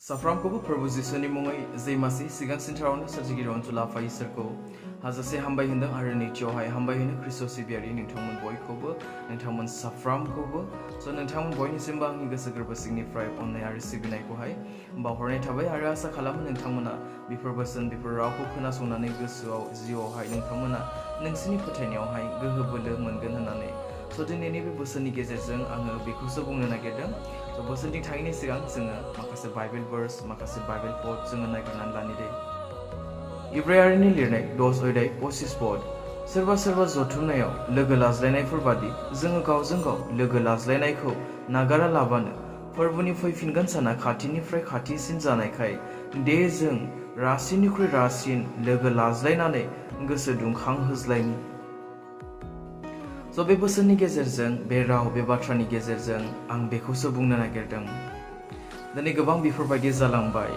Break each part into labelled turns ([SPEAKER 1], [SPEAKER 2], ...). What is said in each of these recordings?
[SPEAKER 1] साफ्रामखौबो प्रभु जिसुनि मुङै जै मासि सिगां सेन्टारावनो सोरजिगिरि अनसुला आफा इसोरखौ हाजासे हामबाय होनदों आरो नैथियावहाय हामबाय होनो ख्रिस्ट' सिबियारि नोंथांमोन बयखौबो नोंथांमोन साफ्रामखौबो नोंथांमोन बयनिसिमबो आंनि गोसो गोरबो सिंनिफ्राय अननाय आरो सिबिनायखौहाय बावहरनाय थाबाय आरो आसा खालामो नोंथांमोना बेफोर बोसोन बेफोर रावखौ खोनासंनानै गोसोआव जिउआवहाय नोंथांमोना नोंसिनि फोथायनायावहाय गोहो बोलो मोनगोन होननानै दिनैनि बे बोसोननि गेजेरजों आङो बेखौसो बुंनो नागिरदों बोसोनथिं थाङैनि सिगां जोङो माखासे बाइबेल वर्स माखासे बाइबेल पद जोङो नागिरनानै लानि दे इब्रायारिनि लिरनाय 10 अध्याय 25 पद सोरबा सोरबा जथुमनायाव लोगो लाज्लायनायफोर बादि जोङो गावजों गाव लोगो लाज्लायनायखौ नागारा लाबानो फोरबोनि फैफिनगोन साना खाथिनिफ्राय खाथिसिन जानायखाय दे जों रासिननिख्रुइ रासिन लोगो लाज्लायनानै गोसो दुंखां होज्लायनि बे बोसोननि गेजेरजों बे राव बे बाथ्रानि गेजेरजों आं बेखौसो बुंनो नागिरदों दिनै गोबां बेफोरबायदि जालांबाय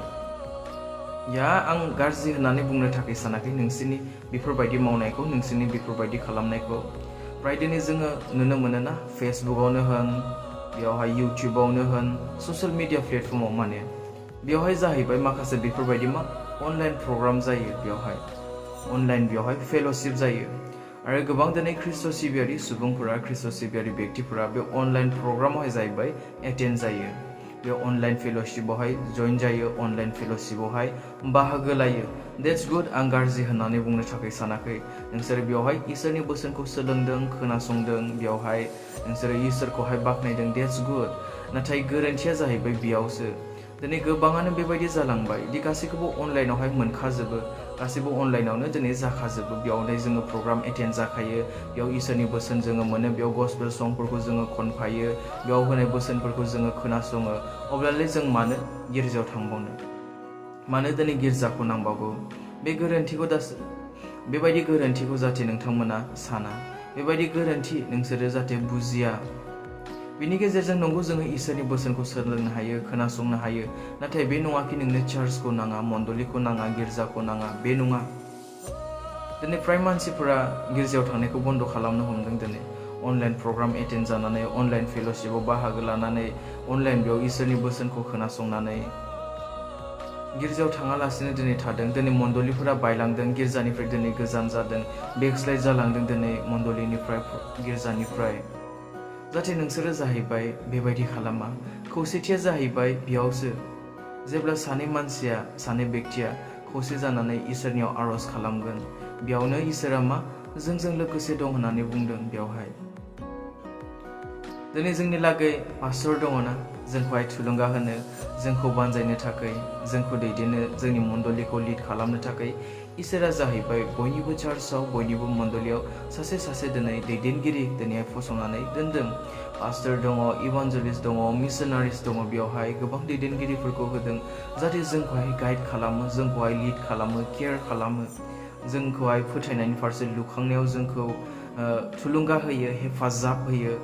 [SPEAKER 1] आं गाज्रि होननानै बुंनो थाखाय सानाखै नोंसिनि बेफोरबायदि मावनायखौ नोंसिनि बेफोरबायदि खालामनायखौ प्राय दिनै जोङो नुनो मोनो ना फेसबुकआवनो होन बेयावहाय इउटिउबावनो होन ससियेल मिडिया प्लेटफर्माव माने बेयावहाय जाहैबाय माखासे बेफोरबायदि अनलाइन प्रग्राम जायो बेयावहाय फेल'शिप जायो आरो गोबां दिनै ख्रिस्ट' सिबियारि सुबुंफोरा ख्रिस्ट' सिबियारि व्यक्तिफोरा बे अनलाइन प्रग्रामावहाय जाहैबाय एटेन्ड जायो बे अनलाइन फेल'शिपआवहाय जइन जायो अनलाइन फेल'शिपआवहाय बाहागो लायो देट्स गुड आं गाज्रि होननानै बुंनो थाखाय सानाखै नोंसोर बेयावहाय इसोरनि बोसोनखौ सोलोंदों खोनासंदों बेयावहाय नोंसोर इसोरखौहाय बाख्नायदों देट्स गुड नाथाय गोरोन्थिया जाहैबाय बेयावसो दिनै गोबाङानो बेबायदि जालांबाय दि गासैखौबो अनलाइनावहाय मोनखाजोबो गासैबो अनलाइनावनो दिनै जाखाजोबो बेयावनो जोङो प्रग्राम एटेन्ड जाखायो बेयाव इसोरनि बोसोन जोङो मोनो बेयाव गस्पेल संफोरखौ जोङो खनफायो बेयाव होनाय बोसोनफोरखौ जोङो खोनासङो अब्लालाय जों मानो गिर्जायाव थांबावनो मानो दिनै गिर्जाखौ नांबावगौ बेबायदि गोरोन्थिखौ जाहाथे नोंथांमोना साना बेबायदि गोरोन्थि नोंसोरो जाहाथे बुजिया बिनि गेजेरजों नंगौ जोङो इसोरनि बोसोनखौ सोलोंनो हायो खोनासंनो हायो नाथाय बे नङा कि नोंनो चार्चखौ नाङा मण्डलिखौ नाङा गिर्जाखौ नाङा बे नङा दिनै फ्राय मानसिफोरा गिर्जायाव थांनायखौ बन्द' खालामनो हमदों दिनै अनलाइन प्रग्राम एटेन्ड जानानै अनलाइन फेल'शिपआव बाहागो लानानै अनलाइन बेयाव इसोरनि बोसोनखौ खोनासंनानै गिर्जायाव थाङालासिनो दिनै थादों दिनै मण्डलिफोरा बायलांदों गिर्जानिफ्राय दिनै गोजान जादों बेकस्लाइड जालांदों दिनै मण्डलिनिफ्राय गिर्जानिफ्राय जाहाथे नोंसोरो जाहैबाय बेबायदि खालामा खौसेथिया जाहैबाय बेयावसो जेब्ला सानै व्यक्तिया खौसे जानानै इसोरनियाव आर'ज खालामगोन बेयावनो इसोरा जोंजों लोगोसे दं होननानै बुंदों बेयावहाय दिनै जोंनि लागै पास्टर दङना जोंखौहाय थुलुंगा होनो जोंखौ बानजायनो थाखाय जोंखौ दैदेननो जोंनि मण्डलिखौ लिड खालामनो थाखाय इसोरा जाहैबाय बयनिबो चार्चआव बयनिबो मण्डलियाव सासे दिनै दैदेनगिरि दिनैहाय फसंनानै दोनदों पास्टर दङ इभान्जेलिस्ट दङ मिशनारिस दङ बेयावहाय गोबां दैदेनगिरिफोरखौ होदों जाहाथे जोंखौहाय गाइड खालामो जोंखौहाय लिड खालामो केयार खालामो जोंखौहाय फोथायनायनि फारसे लुखांनायाव जोंखौ थुलुंगा होयो हेफाजाब होयो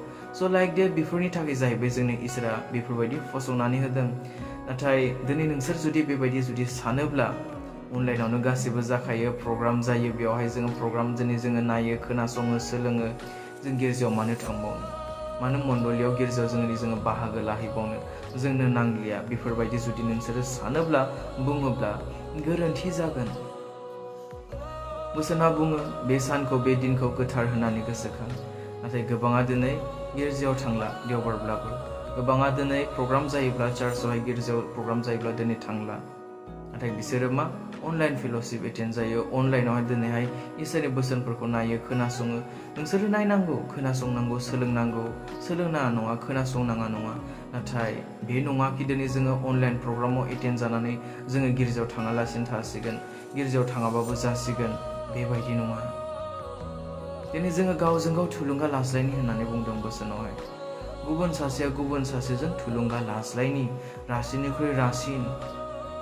[SPEAKER 1] लाइक देट बेफोरनि थाखाय जाहैबाय जोंनि इसोरा बेफोरबायदि फसंनानै होदों नाथाय दिनै नोंसोर जुदि बेबायदि सानोब्ला अनलाइनावनो गासैबो जाखायो प्रग्राम जायो बेयावहाय जोङो प्रग्राम दिनै जोङो नायो खोनासङो सोलोङो जों गिर्जायाव मानो थांबावनो मानो मण्डलियाव गिर्जायाव जोङो बाहागो लाहैबावनो जोंनो नांलिया बेफोरबायदि जुदि नोंसोरो सानोब्ला बुङोब्ला गोरोन्थि जागोन बोसोना बुङो बे सानखौ बे दिनखौ गोथार होननानै गोसोखां नाथाय गोबाङा दिनै गिर्जायाव थांला देवबारब्लाबो गोबाङा दिनै प्रग्राम जायोब्ला चार्चआवहाय गिर्जायाव प्रग्राम जायोब्ला दिनै थांला नाथाय बिसोरो अनलाइन फेल'शिप एटेन्ड जायो अनलाइनावहाय दिनैहाय इसोरनि बोसोनफोरखौ नायो खोनासङो नोंसोरो नायनांगौ खोनासंनांगौ सोलोंनाङा नङा खोनासंनाङा नङा नाथाय बे नङा कि दिनै जोङो अनलाइन प्रग्रामाव एटेन्ड जानानै जोङो गिर्जायाव थाङालासिनो थासिगोन गिर्जायाव थाङाबाबो जासिगोन बेबायदि नङा दिनै जोङो गावजों गाव थुलुंगा लाज्लायनि होननानै बुंदों बोसोनावहाय गुबुन सासेया गुबुन सासेजों थुलुंगा लाज्लायनि रासिननिख्रुइ रासिन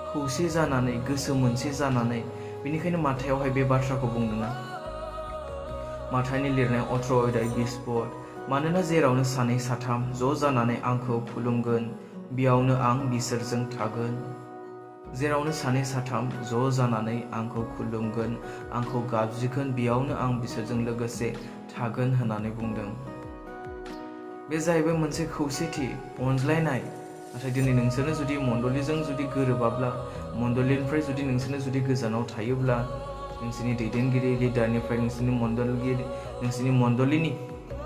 [SPEAKER 1] खौसे जानानै गोसो मोनसे जानानै बेनिखायनो माथायावहाय बे बाथ्राखौ बुंदोंना माथाइनि लिरनाय 18 अध्याय 20 पद मानोना जेरावनो सानै साथाम ज' जानानै आंखौ खुलुमगोन बेयावनो आं बिसोरजों थागोन जेरावनो सानै साथाम ज' जानानै आंखौ खुलुमगोन आंखौ गाबज्रिगोन बेयावनो आं बिसोरजों लोगोसे थागोन होननानै बुंदों बे जाहैबाय मोनसे खौसेथि अनज्लायनाय नाथाय दिनै नोंसोरनो जुदि मण्डलीजों जुदि गोरोबाब्ला मण्डलीनिफ्राय जुदि नोंसोरनो जुदि गोजानाव थायोब्ला नोंसोरनि दैदेनगिरि लिडारनिफ्राय नोंसोरनि मण्डलीनि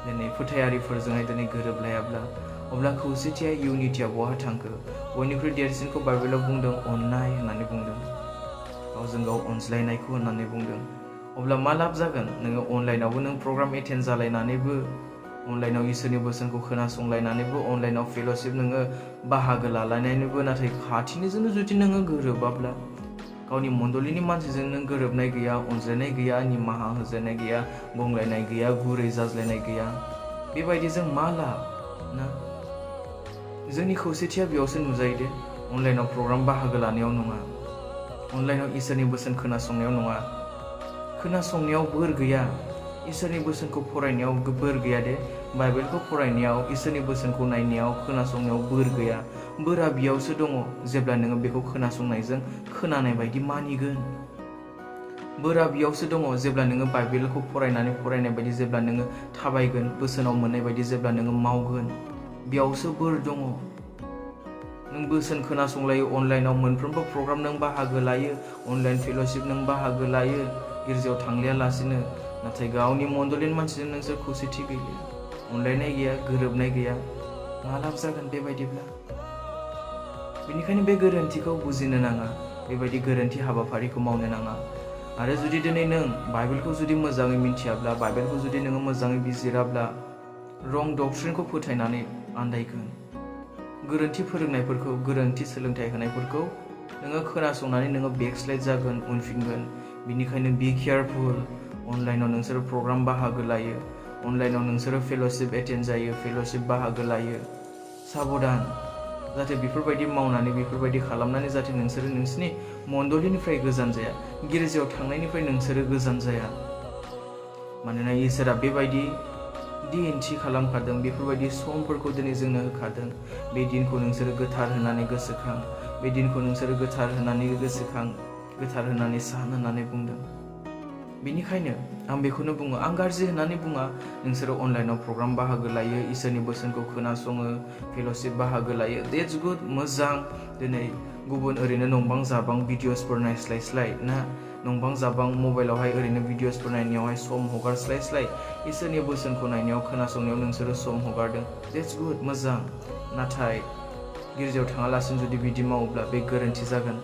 [SPEAKER 1] दिनै फोथायारिफोरजोंहाय दिनै गोरोबलायाब्ला अब्ला खौसेथिया इउनिटिया बहा थांखो बयनिख्रुइ देरसिनखौ बाइबेलाव बुंदों अननाय होननानै बुंदों गावजों गाव अनज्लायनायखौ होननानै बुंदों अब्ला मा लाब जागोन नोङो अनलाइनावबो नों प्रग्राम एटेन्ड जालायनानैबो अनलाइनाव इसोरनि बोसोनखौ खोनासंलायनानैबो अनलाइनाव फेल'शिप नोङो बाहागो लालायनानैबो नाथाय खाथिनिजोंनो जुदि नोङो गोरोबाब्ला गावनि मण्डलीनि मानसिजों नों गोरोबनाय गैया अनज्लायनाय गैया निमाहा होज्लायनाय गैया गंग्लायनाय गैया गुरै जाज्लायनाय गैया बेबायदिजों मा लाब ना जोंनि खौसेथिया बेयावसो नुजायो दे अनलाइनाव प्रग्राम बाहागो लानायाव नङा अनलाइनाव इसोरनि बोसोन खोनासंनायाव नङा खोनासंनायाव बोर गैया इसोरनि बोसोनखौ फरायनायाव बोर गैया दे बाइबेलखौ फरायनायाव इसोरनि बोसोनखौ नायनायाव खोनासंनायाव बोर गैया बोरा बेयावसो दङ जेब्ला नोङो बेखौ खोनासंनायजों खोनानाय बायदि मानिगोन बोरा बेयावसो दङ जेब्ला नोङो बाइबेलखौ फरायनाय बायदि जेब्ला नोङो थाबायगोन बोसोनाव मोननाय बायदि जेब्ला नोङो मावगोन बेयावसो बोर दङ नों बोसोन खोनासंलायो अनलाइनाव मोनफ्रोमबो प्रग्राम नों बाहागो लायो अनलाइन फेल'शिप नों बाहागो लायो गिर्जायाव थांलायालासिनो नाथाय गावनि मण्डलीनि मानसिजों नोंसोर खौसेथि गैया अनलायनाय गैया गोरोबनाय गैया मा लाब जागोन बेबायदिब्ला बेनिखायनो बे गोरोन्थिखौ बुजिनो नाङा बेबायदि गोरोन्थि हाबाफारिखौ मावनो नाङा आरो जुदि दिनै नों बाइबेलखौ जुदि मोजाङै मिन्थियाब्ला बाइबेलखौ जुदि नोङो मोजाङै बिजिराब्ला रं डक्ट्रिनखौ फोथायनानै आन्दायगोन गोरोन्थि फोरोंनायफोरखौ गोरोन्थि सोलोंथाइ होनायफोरखौ नोङो खोनासंनानै नोङो बेकस्लाइड जागोन उनफिनगोन बिनिखायनो बी केयारफुल अनलाइनाव नोंसोरो प्रग्राम बाहागो लायो अनलाइनाव नोंसोरो फेल'शिप एटेन्ड जायो फेल'शिप बाहागो लायो साबधान जाहाथे बेफोरबायदि मावनानै बेफोरबायदि खालामनानै जाहाथे नोंसोरो नोंसिनि मण्डलीनिफ्राय गोजान जाया गिर्जायाव थांनायनिफ्राय नोंसोरो गोजान जाया मानोना इसोरा बेबायदि दिन थि खालामखादों बेफोरबायदि समफोरखौ दिनै जोंनो होखादों बे दिनखौ नोंसोरो गोथार होनानै गोसोखां बे दिनखौ नोंसोरो गोथार होनानै गोसोखां गोथार होनानै सान होननानै बुंदों बेनिखायनो आं बेखौनो बुङो आं गाज्रि होननानै बुङा नोंसोरो अनलाइनाव प्रग्राम बाहागो लायो इसोरनि बोसोनखौ खोनासङो फेल'शिप बाहागो लायो देट्स गुड मोजां दिनै गुबुन ओरैनो नंबां जाबां भिडिअसफोर नायस्लायस्लाय ना नंबां जाबां मबाइलावहाय ओरैनो भिडिअसफोर नायनायावहाय सम हगारस्लायस्लाय इसोरनि बोसोनखौ नायनायाव खोनासंनायाव नोंसोरो सम हगारदों देट्स गुड मोजां नाथाय गिर्जायाव थाङालासिनो जुदि बिदि मावोब्ला बे गोरोन्थि जागोन